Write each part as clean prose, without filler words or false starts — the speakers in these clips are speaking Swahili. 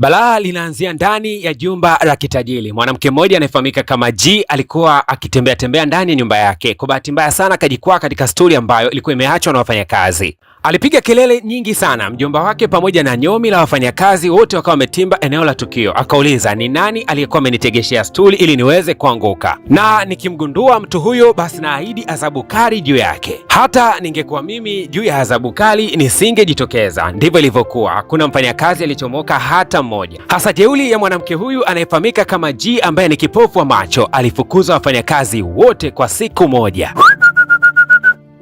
Balaa linaanzia ndani ya jumba la kitajiri. Mwanamke mmoja anayefahamika kama G alikuwa akitembea tembea ndani ya nyumba yake. Kwa bahati mbaya sana akajikwaa katika stuli ambayo ilikuwa imeachwa na wafanyakazi. Alipiga kelele nyingi sana, mjomba wake pamoja na nyomi la wafanyakazi wote wakawa wametimba eneo la tukio. Akauliza, ni nani aliyekuwa amenitegeshea stuli ili niweze kuanguka, na nikimgundua mtu huyo basi naahidi adhabu kali juu yake. Hata ningekuwa mimi juu ya adhabu kali nisingejitokeza. Ndivyo ilivyokuwa, hakuna mfanyakazi alichomoka hata mmoja. Hasa jeuli ya mwanamke huyu anayefahamika kama G ambaye ni kipofu wa macho, alifukuza wafanyakazi wote kwa siku moja.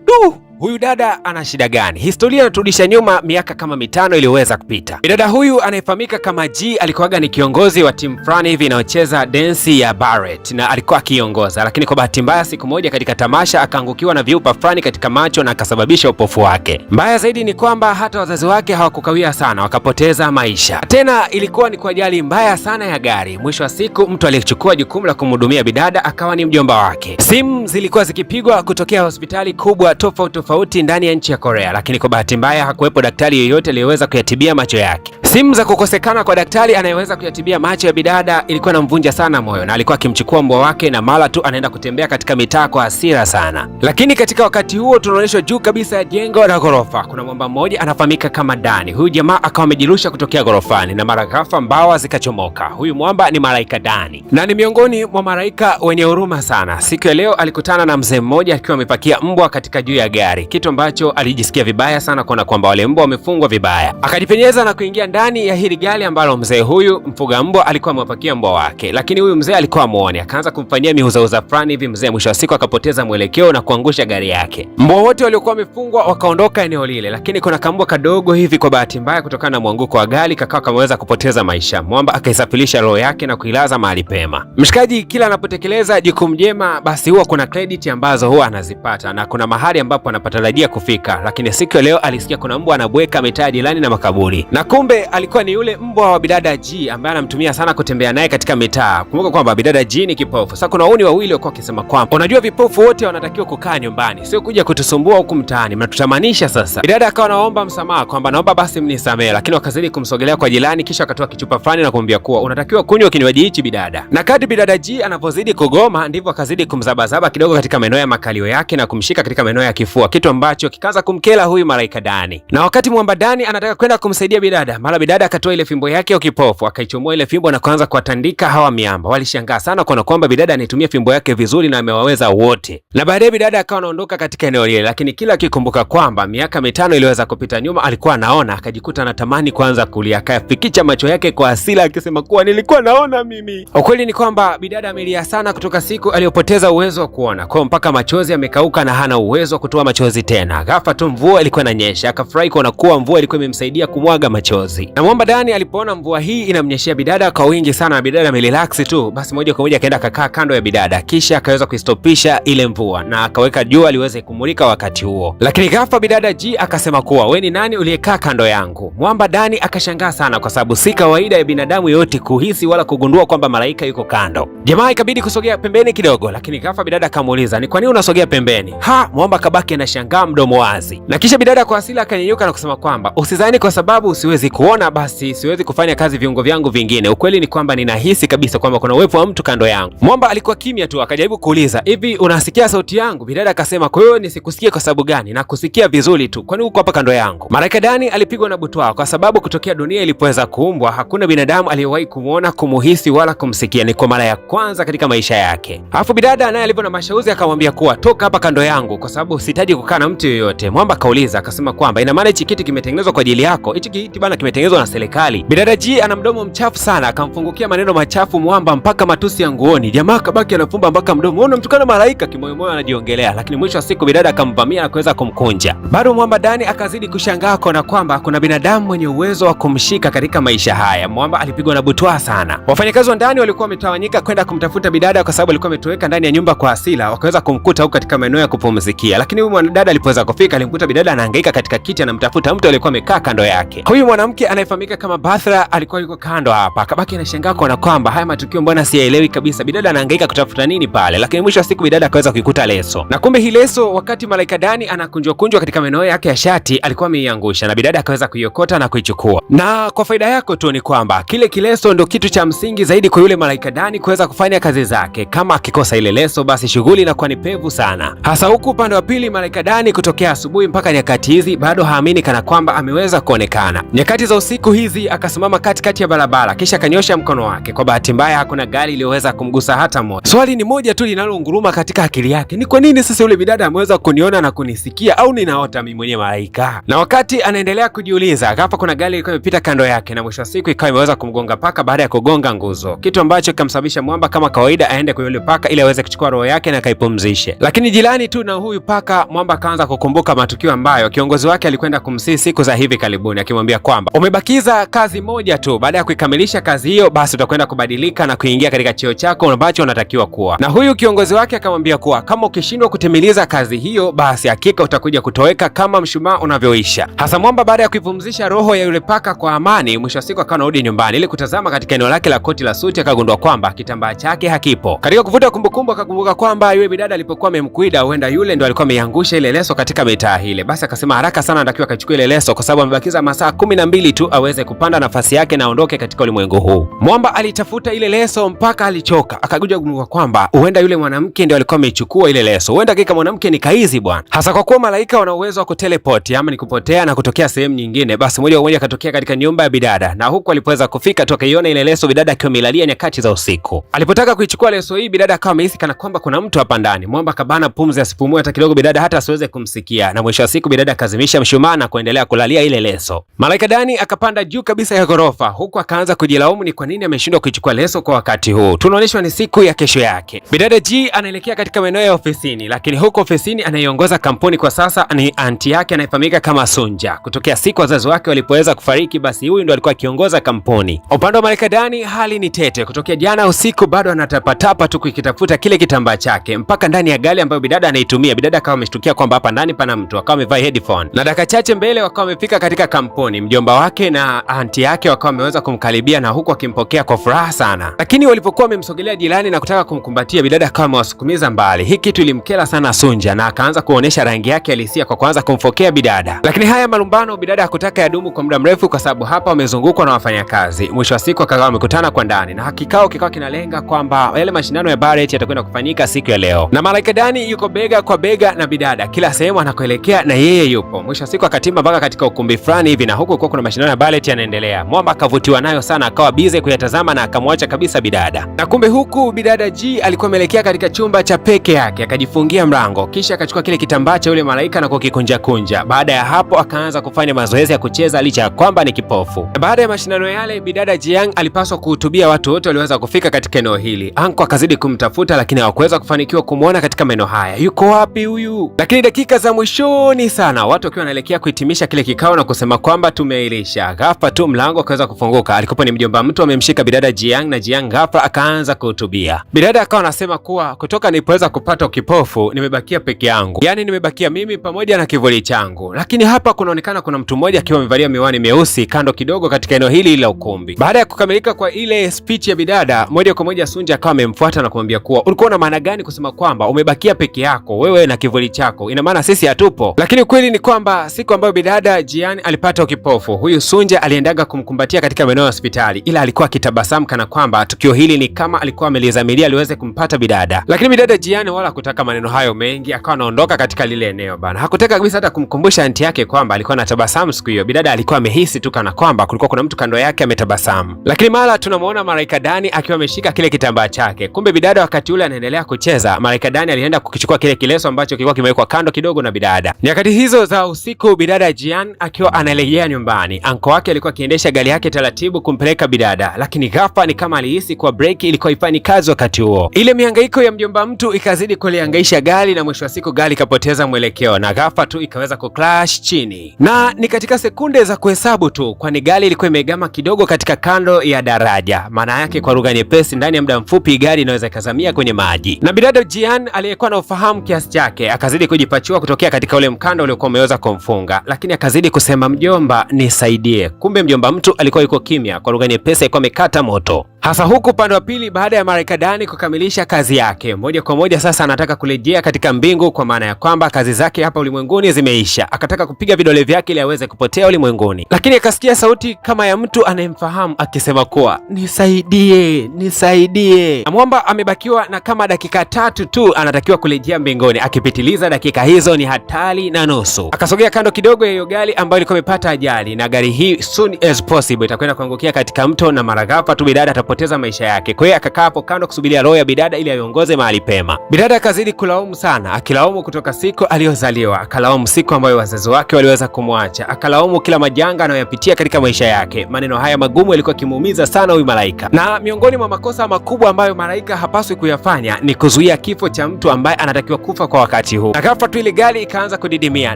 Du! Huyu dada ana shida gani? Historia inaturudisha nyuma miaka kama 5 iliyoweza kupita. Dada huyu anayefahamika kama G alikuwaga ni kiongozi wa timu fulani hivi inayocheza densi ya ballet na alikuwa akiongoza, lakini kwa bahati mbaya siku moja katika tamasha akaangukiwa na vyupa fulani katika macho na akasababisha upofu wake. Mbaya zaidi ni kwamba hata wazazi wake hawakukawia sana, wakapoteza maisha. Tena ilikuwa ni kwa ajali mbaya sana ya gari. Mwisho wa siku mtu aliyechukua jukumu la kumhudumia bidada akawa ni mjomba wake. Simu zilikuwa zikipigwa kutokea hospitali kubwa tofauti tofauti ndani ya nchi ya Korea, lakini kwa bahati mbaya hakuwepo daktari yeyote aliyeweza kuyatibia macho yake. Simu za kukosekana kwa daktari anayeweza kuyatibia macho ya bidada ilikuwa inamvunja sana moyo, na alikuwa akimchukua mbwa wake na mara tu anaenda kutembea katika mitaa kwa hasira sana. Lakini katika wakati huo tunaonyeshwa juu kabisa ya jengo la ghorofa kuna mwamba mmoja anafahamika kama Dani. Huyu jamaa akawa amejirusha kutokea ghorofani na mara ghafla mbawa zikachomoka. Huyu mwamba ni malaika Dani na ni miongoni mwa malaika wenye huruma sana. Siku ya leo alikutana na mzee mmoja akiwa amepakia mbwa katika juu ya gari, kitu ambacho alijisikia vibaya sana kuona kwamba wale mbwa wamefungwa vibaya. Akajipenyeza na kuingia ndani ya hili gari ambalo mzee huyu mfuga mbwa alikuwa amewapakia mbwa wake, lakini huyu mzee alikuwa amuone, akaanza kumfanyia miuzauza fulani hivi mzee. Mwisho wa siku akapoteza mwelekeo na kuangusha gari yake. Mbwa wote waliokuwa wamefungwa wakaondoka eneo lile, lakini kuna kambwa kadogo hivi, kwa bahati mbaya, kutokana na mwanguko wa gari kakawa kameweza kupoteza maisha. Mwamba akaisafirisha roho yake na kuilaza mahali pema. Mshikaji kila anapotekeleza jukumu jema, basi huwa kuna credit ambazo huwa anazipata na kuna mahali ambapo anapatarajia kufika, lakini siku ya leo alisikia kuna mbwa anabweka mitaa jirani na makaburi, na kumbe alikuwa ni yule mbwa wa bidada G ambaye anamtumia sana kutembea naye katika mitaa. Kumbuka kwamba bidada G ni kipofu. Sasa kuna wauni wawili walikuwa wakisema kwamba unajua, vipofu wote wanatakiwa kukaa nyumbani, sio kuja kutusumbua huku mtaani, mnatutamanisha. Sasa bidada akawa anaomba msamaha kwamba naomba basi mnisamehe, lakini wakazidi kumsogelea kwa jirani, kisha akatoa kichupa fulani na kumwambia kuwa unatakiwa kunywa kinywaji hichi bidada. Na kadri bidada G anapozidi kugoma ndivyo akazidi kumzabazaba kidogo katika maeneo ya makalio yake na kumshika katika maeneo ya kifua, kitu ambacho kikaanza kumkela huyu malaika Dani. Na wakati mwamba Dani anataka kwenda kumsaidia bidada, mara bidada akatoa ile fimbo yake ya kipofu, akaichomoa ile fimbo na kuanza kuwatandika hawa miamba. Walishangaa sana kuona kwamba bidada anaitumia fimbo yake vizuri na amewaweza wote. Na baadaye bidada akawa anaondoka katika eneo lile, lakini kila akikumbuka kwamba miaka 5 iliyoweza kupita nyuma alikuwa anaona, akajikuta anatamani kuanza kulia, akayafikicha macho yake kwa hasira akisema kuwa nilikuwa naona mimi. Ukweli ni kwamba bidada amelia sana kutoka siku aliyopoteza uwezo wa kuona, kwa mpaka machozi amekauka na hana uwezo wa kutoa machozi tena. Ghafla tu mvua ilikuwa inanyesha, akafurahi kuona kuwa mvua ilikuwa imemsaidia kumwaga machozi. Na mwamba Dani alipoona mvua hii inamnyeshea bidada kwa wingi sana na bidada amerelax tu, basi moja kwa moja akaenda akakaa kando ya bidada, kisha akaweza kuistopisha ile mvua na akaweka jua liweze kumulika wakati huo. Lakini ghafla bidada G akasema kuwa we ni nani uliyekaa kando yangu? Mwamba Dani akashangaa sana, kwa sababu si kawaida ya binadamu yote kuhisi wala kugundua kwamba malaika yuko kando. Jamaa ikabidi kusogea pembeni kidogo, lakini ghafla bidada akamuuliza ni kwa nini unasogea pembeni? Ha, mwamba akabaki anashangaa mdomo wazi. Na kisha bidada kwa hasira akanyanyuka na kusema kwamba usizani kwa sababu siwezi kuona basi siwezi kufanya kazi viungo vyangu vingine. Ukweli ni kwamba ninahisi kabisa kwamba kuna uwepo wa mtu kando yangu. Mwamba alikuwa kimya tu, akajaribu kuuliza hivi, unasikia sauti yangu? Bidada akasema kwa hiyo nisikusikie kwa sababu gani? Na kusikia vizuri tu, kwani uko hapa kando yangu? Malaika Dani alipigwa na butwaa kwa sababu kutokea dunia ilipoweza kuumbwa hakuna binadamu aliyewahi kumuona, kumuhisi wala kumsikia. Ni kwa mara ya kwanza katika maisha yake. Alafu bidada naye alivyo na mashauzi akamwambia kuwa toka hapa kando yangu kwa sababu sihitaji kukaa na mtu yoyote. Mwamba akauliza akasema kwamba ina maana hichi kiti kimetengenezwa kwa ajili yako? Hichi kiti bana kimetengenezwa na serikali. Bidada G ana mdomo mchafu sana, akamfungukia maneno machafu mwamba mpaka matusi ya nguoni. Jamaa akabaki anafumba mpaka mdomo, unamtukana malaika, kimoyomoyo anajiongelea. Lakini mwisho wa siku bidada akamvamia na kuweza kumkunja. Bado mwamba Dani akazidi kushangaa kuona kwamba kuna binadamu mwenye uwezo wa kumshika katika maisha haya. Mwamba alipigwa na butwaa sana. Wafanyakazi wa ndani walikuwa wametawanyika kwenda kumtafuta bidada kwa sababu alikuwa ametoweka ndani ya nyumba kwa hasira, wakaweza kumkuta huko katika maeneo ya kupumzikia. Lakini huyu mwanadada alipoweza kufika, alimkuta bidada anahangaika katika kiti, anamtafuta mtu aliyekuwa amekaa kando yake. Huyu mwanamke anayefahamika kama Bathra alikuwa yuko kando hapa, akabaki anashangaa kuona kwamba haya matukio mbona siyaelewi kabisa, bidada anahangaika kutafuta nini pale, lakini mwisho wa siku bidada akaweza kuikuta leso, na kumbe hii leso wakati Malaika Dani anakunjwa kunjwa katika maeneo yake ya shati alikuwa ameiangusha, na bidada akaweza kuiokota na kuichukua. Na kwa faida yako tu ni kwamba kile kileso ndo kitu cha msingi zaidi kwa yule Malaika Dani kuweza kufanya kazi zake. Kama akikosa ile leso, basi shughuli inakuwa ni pevu sana, hasa huku upande wa pili Malaika Dani kutokea asubuhi mpaka nyakati hizi bado haamini kana kwamba ameweza kuonekana. Nyakati za usiku hizi akasimama katikati ya barabara, kisha akanyosha mkono wake. Kwa bahati mbaya hakuna gari iliyoweza kumgusa hata moja. Swali ni moja tu linalounguruma katika akili yake, ni kwa nini sasa yule bidada ameweza kuniona na kunisikia, au ninaota mimi mwenyewe malaika? Na wakati anaendelea kujiuliza, ghafla kuna gari ilikuwa imepita kando yake, na mwisho wa siku ikawa imeweza kumgonga paka baada ya kugonga nguzo, kitu ambacho kikamsababisha mwamba kama kawaida aende kwa yule paka ili aweze kuchukua roho yake na akaipumzishe. Lakini jirani tu na huyu paka, mwamba akaanza kukumbuka matukio ambayo kiongozi wake alikwenda kumsihi siku za hivi karibuni, akimwambia kwamba umebakiza kazi moja tu, baada ya kuikamilisha kazi hiyo, basi utakwenda kubadilika na kuingia katika cheo chako ambacho unatakiwa kuwa. Na huyu kiongozi wake akamwambia kuwa kama ukishindwa kutimiliza kazi hiyo, basi hakika utakuja kutoweka kama mshumaa unavyoisha. Hasa mwamba baada ya kuipumzisha roho ya yule paka kwa amani, mwisho wa siku akawa anarudi nyumbani ili kutazama katika eneo lake la koti la suti, akagundua kwamba kitambaa chake hakipo. Katika kuvuta kumbukumbu, akakumbuka kwamba yule bidada alipokuwa amemkuida, huenda yule ndo alikuwa ameiangusha ile leso katika mitaa ile. Basi akasema haraka sana anatakiwa akachukua ile leso kwa sababu amebakiza masaa 12 tu aweze kupanda nafasi yake na aondoke katika ulimwengu huu. Mwamba alitafuta ile leso mpaka alichoka, akakuja kugundua kwamba huenda yule mwanamke ndio alikuwa ameichukua ile leso. Huenda hakika mwanamke ni kaizi bwana, hasa kwa kuwa malaika wana uwezo wa kuteleport ama ni kupotea na kutokea sehemu nyingine. Basi moja kwa moja akatokea katika nyumba ya bidada, na huku alipoweza kufika tu akaiona ile leso bidada akiwa ameilalia nyakati za usiku. Alipotaka kuichukua leso hii, bidada akawa amehisi kana kwamba kuna mtu hapa ndani. Mwamba akabana pumzi asipumue hata kidogo, bidada hata asiweze kumsikia, na mwisho wa siku bidada akazimisha mshumaa na kuendelea kulalia ile leso. Malaika Dani akapanda juu kabisa ya ghorofa, huku akaanza kujilaumu ni kwa nini ameshindwa kuichukua leso kwa wakati huu. Tunaonyeshwa ni siku ya kesho yake. Bidada G anaelekea katika maeneo ya ofisini, lakini huko ofisini anayeongoza kampuni kwa sasa ni anti yake anayefahamika kama Sunja. Kutokea siku wazazi wake walipoweza kufariki, basi huyu ndo alikuwa akiongoza kampuni. Upande wa Malaika Dani hali ni tete. Kutokea jana usiku bado anatapatapa tu kukitafuta kile kitambaa chake mpaka ndani ya gari ambayo bidada anaitumia. Bidada akawa ameshtukia kwamba hapa ndani pana mtu, akawa amevaa headphone, na dakika chache mbele wakawa wamefika katika kampuni. Mjomba wake na anti yake wakawa wameweza kumkaribia na huku akimpokea kwa furaha sana, lakini walipokuwa wamemsogelea jirani na kutaka kumkumbatia, bidada akawa amewasukumiza mbali. Hii kitu ilimkera sana Sunja na akaanza kuonesha rangi yake halisia kwa kuanza kumfokea bidada. Lakini haya malumbano bidada hakutaka yadumu kwa muda mrefu, kwa sababu hapa wamezungukwa na wafanyakazi. Mwisho wa siku akawa wamekutana kwa ndani na kikao kikawa kinalenga kwamba yale mashindano ya Barrett yatakwenda kufanyika siku ya leo, na Malaika Dani yuko bega kwa bega na bidada kila sehemu anakoelekea na yeye yupo. Mwisho wa siku akatimba mpaka katika ukumbi fulani hivi, na huku kulikuwa kuna mashindano ya Barrett yanaendelea. Mwamba akavutiwa nayo sana, akawa bize kuyatazama na akamwacha kabisa bidada. Na kumbe huku bidada G alikuwa ameelekea katika chumba cha peke yake, akajifungia mlango, kisha akachukua kile kitambaa cha yule malaika na kukikunja kunja. Baada ya hapo akaanza kufanya mazoezi ya kucheza licha ya kwamba ni kipofu. Baada ya mashindano yale, bidada Jiang alipaswa kuhutubia watu wote walioweza kufika katika eneo hili. Anko akazidi kumtafuta, lakini hawakuweza kufanikiwa kumwona katika maeneo haya. Yuko wapi huyu? Lakini dakika za mwishoni sana, watu wakiwa wanaelekea kuhitimisha kile kikao na kusema kwamba tumeairisha, ghafla tu mlango akaweza kufunguka. Alikuwa ni mjomba mtu amemshika bidada Jiang, na Jiang ghafla akaanza kuhutubia. Bidada akawa anasema kuwa kutoka nilipoweza kupata ukipofu nimebakia peke yangu, yaani nimebakia mimi pamoja na kivuli changu. Lakini hapa kunaonekana kuna mtu mmoja akiwa amevalia miwani meusi kando kidogo katika eneo hili la ukumbi. Baada ya kukamilika kwa ile speech ya bidada, moja kwa moja Sunja akawa amemfuata na kumwambia kuwa ulikuwa na maana gani kusema kwamba umebakia peke yako wewe na kivuli chako, ina maana sisi hatupo. Lakini ukweli ni kwamba siku ambayo bidada Jian alipata ukipofu, huyu Sunja aliendaga kumkumbatia katika maeneo ya hospitali, ila alikuwa akitabasamu kana kwamba tukio hili ni kama alikuwa amelizamilia aliweze kumpata bidada. Lakini bidada Jian wala kutaka maneno hayo mengi, akawa anaondoka katika lile eneo bana. Hakutaka kabisa hata kumkumbusha anti yake kwamba alikuwa anatabasamu siku hiyo. Bidada alikuwa amehisi tu kana kwamba kulikuwa kuna mtu kando yake ametabasamu. Lakini mara tunamuona Malaika Dani akiwa ameshika kile kitambaa chake. Kumbe bidada wakati ule anaendelea kucheza, Malaika Dani alienda kukichukua kile kileso ambacho kilikuwa kimewekwa kando kidogo na bidada. Nyakati hizo za usiku, bidada Jian akiwa anaelekea nyumbani, anko wake alikuwa akiendesha gari yake taratibu kumpeleka bidada, lakini ghafla ni kama alihisi kuwa breki ilikuwa haifanyi kazi wakati huo. Ile mihangaiko ya mjomba mtu ikazidi kulihangaisha gari, na mwisho wa siku gari ikapoteza mwelekeo na ghafla tu ikaweza kucrash chini, na ni katika sekunde za kuhesabu tu, kwani gari ilikuwa imegama kidogo katika kando ya daraja. Maana yake kwa lugha nyepesi, ndani ya muda mfupi gari inaweza ikazamia kwenye maji. Na bidada Jian aliyekuwa na ufahamu kiasi chake akazidi kujipachua kutokea katika ule mkanda uliokuwa umeweza kumfunga, lakini akazidi kusema, mjomba nisaidie. Nisaidie. Kumbe mjomba mtu alikuwa yuko kimya, kwa lugha nyepesi alikuwa amekata moto. Hasa huku upande wa pili, baada ya Malaika Dani kukamilisha kazi yake moja kwa moja, sasa anataka kurejea katika mbingu, kwa maana ya kwamba kazi zake hapa ulimwenguni zimeisha. Akataka kupiga vidole vyake ili aweze kupotea ulimwenguni, lakini akasikia sauti kama ya mtu anayemfahamu akisema kuwa nisaidie, nisaidie. Mwamba amebakiwa na kama dakika 3 tu, anatakiwa kurejea mbinguni. Akipitiliza dakika hizo ni hatari na nusu. Akasogea kando kidogo ya hiyo gari ambayo ilikuwa imepata ajali, na gari hii soon as possible itakwenda kuangukia katika mto, na mara ghafla tu bidada atapoteza maisha yake. Kwa hiyo akakaa hapo kando kusubiria roho ya bidada ili aiongoze mahali pema. Bidada akazidi kulaumu sana, akilaumu kutoka siku aliyozaliwa, akalaumu siku ambayo wazazi wake waliweza kumwacha, akalaumu kila majanga anayoyapitia katika maisha yake. Maneno haya magumu yalikuwa kimuumiza sana huyu malaika, na miongoni mwa makosa makubwa ambayo malaika hapaswi kuyafanya ni kuzuia kifo cha mtu ambaye anatakiwa kufa kwa wakati huu. Na ghafla tu ile gari ikaanza kudidimia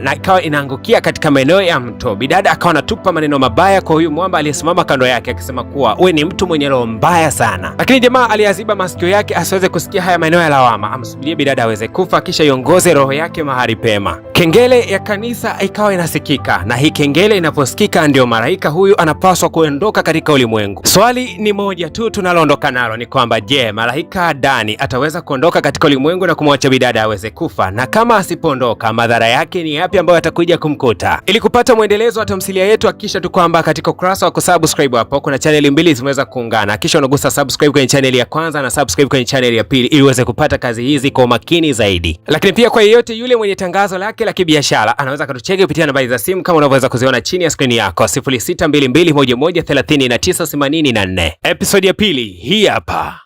na ikawa inaangukia katika maeneo ya mto. Bidada akawa anatupa maneno mabaya kwa huyu mwamba aliyesimama kando yake, akisema kuwa we ni mtu mwenye roho mbaya sana. Lakini jamaa aliyaziba masikio yake asiweze kusikia haya maeneo ya lawama, amsubirie bidada aweze kufa kisha iongoze roho yake mahali pema. Kengele ya kanisa ikawa inasikika, na hii kengele inaposikika ndio malaika huyu anapaswa kuondoka katika ulimwengu. Swali ni moja tu tunaloondoka nalo ni kwamba je, malaika Dani ataweza kuondoka katika ulimwengu na kumwacha bidada aweze kufa? Na kama asipoondoka, madhara yake ni yapi ambayo atakuja kumkuta? Ili kupata mwendelezo wa tamthilia yetu, hakikisha tu kwamba katika ukurasa wa kusubscribe hapo kuna chaneli mbili zimeweza kuungana, kisha unagusa subscribe kwenye chaneli ya kwanza na subscribe kwenye chaneli ya pili ili uweze kupata kazi hizi kwa umakini zaidi. Lakini pia kwa yeyote yule mwenye tangazo lake la kibiashara anaweza akatucheki kupitia nambari za simu kama unavyoweza kuziona chini ya skrini yako 0622113984. Episodi ya pili hii hapa.